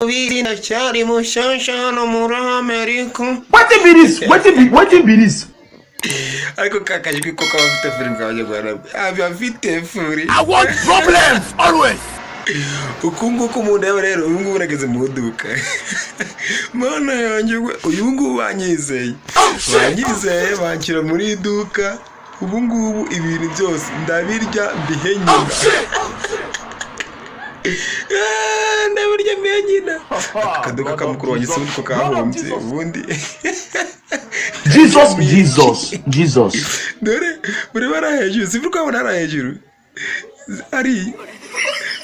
Ubizi ndacyari mushyashya hano muri Amerika. Wetin be this? Wetin be this? Ariko ka kajwi ko kaba afite furi bw'abanyarwanda, aba afite furi. I want problems always. Uku nguku umuntu yaba rero ubu ngubu nageze mu iduka, mana yanjye we, uyu ngubu banyizeye, banyizeye banshyira muri iduka. Ubu ngubu ibintu byose ndabirya mbihe nyina. Eh, ndabirya mbihe nyina. Aka kaduka ka mukuru wanjye si ubundi ko kahombye ubundi. Jesus, Jesus, Jesus. Dore buri bara hejuru, si ukabona hariya hejuru ari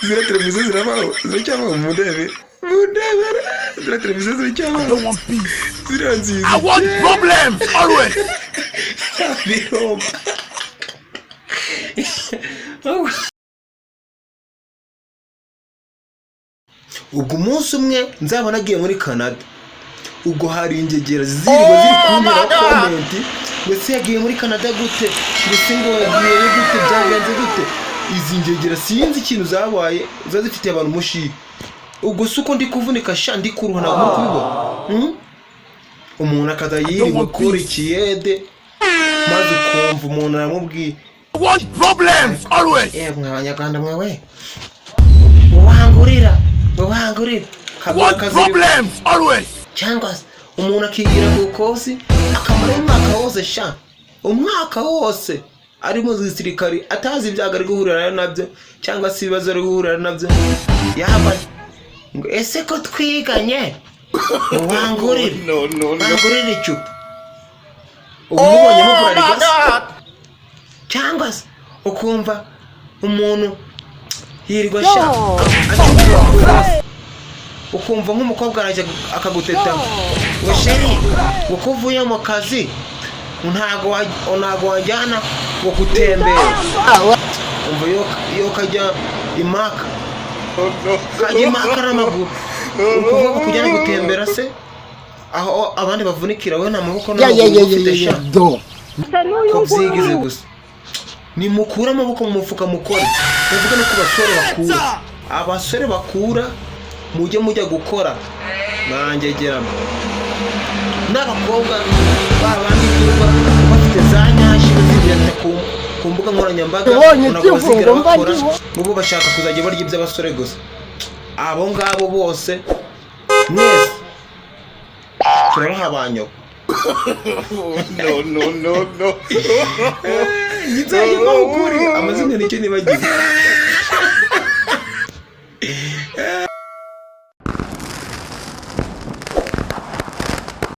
ziriya televiziyo zirabaho, ziracyabaho. Mu ndebe, mu ndebe, ziriya televiziyo ziracyabaho. I don't want peace. Ziriya nziza. I want problems always. Biromba. Ubwo umunsi umwe nzaba nagiye muri Canada, ubwo hari ingegera zirirwa ziri kuntera comment ngo: "Ese yagiye muri Canada gute?" Ngo: "Ese ngo yagiyeyo gute? Byagenze gute?" Izi ngegera sinzi ikintu zabaye, ziba zifitiye abantu umushiha. Ubwo si uko ndi kuvunika sha, ndi kuruha, ntabwo muri kubibona? Umuntu akaza yirirwa akora ikiyede, maze ukumva umuntu aramubwiye. I want problems always. Yewe mwa Banyarwanda mwe, wangurira, wangurira. I want problems always. Cyangwa se umuntu akigira ku kosi akamara umwaka wose sha, umwaka wose ari mu gisirikari, atazi ibyago ari guhurira nabyo cyangwa se ibibazo ari guhurira nabyo, yaba ngo: "Ese ko twiganye, wangurire, wangurire icupa?" Ubu mubonyemo burarirwa se? Cyangwa se ukumva umuntu yirirwa sha acupa, ukumva nk'umukobwa arajya akaguteta ngo: "Chéri," ngo, "ko uvuye mu kazi ntago wajyana ngo gutembera?" Umva, iyo kajya imaka, kajya imaka n'amaguru, uri kuvuga ngo kujyana gutembera se, aho abandi bavunikira, we nta maboko n'amaguru ufite sha, ko byigize gusa. Nimukure amaboko mu mufuka mukore. Ndavuga no ku basore bakura, abasore bakura, mujye mujya gukora nangegeramo n'abakobwa babandi birirwa bafite za nyashi bazibirata ku mbuga nkoranyambaga. Ubonye ntabwo bazigera ikivugo mba bakora ndiho. ngo bo bashaka kuzajya barya iby'abasore gusa. Abo ngabo bose mwese turabaha ba nyoko. No, no, no, no. Nzajya mbaho ukuri, amazina nicyo nibagiwe.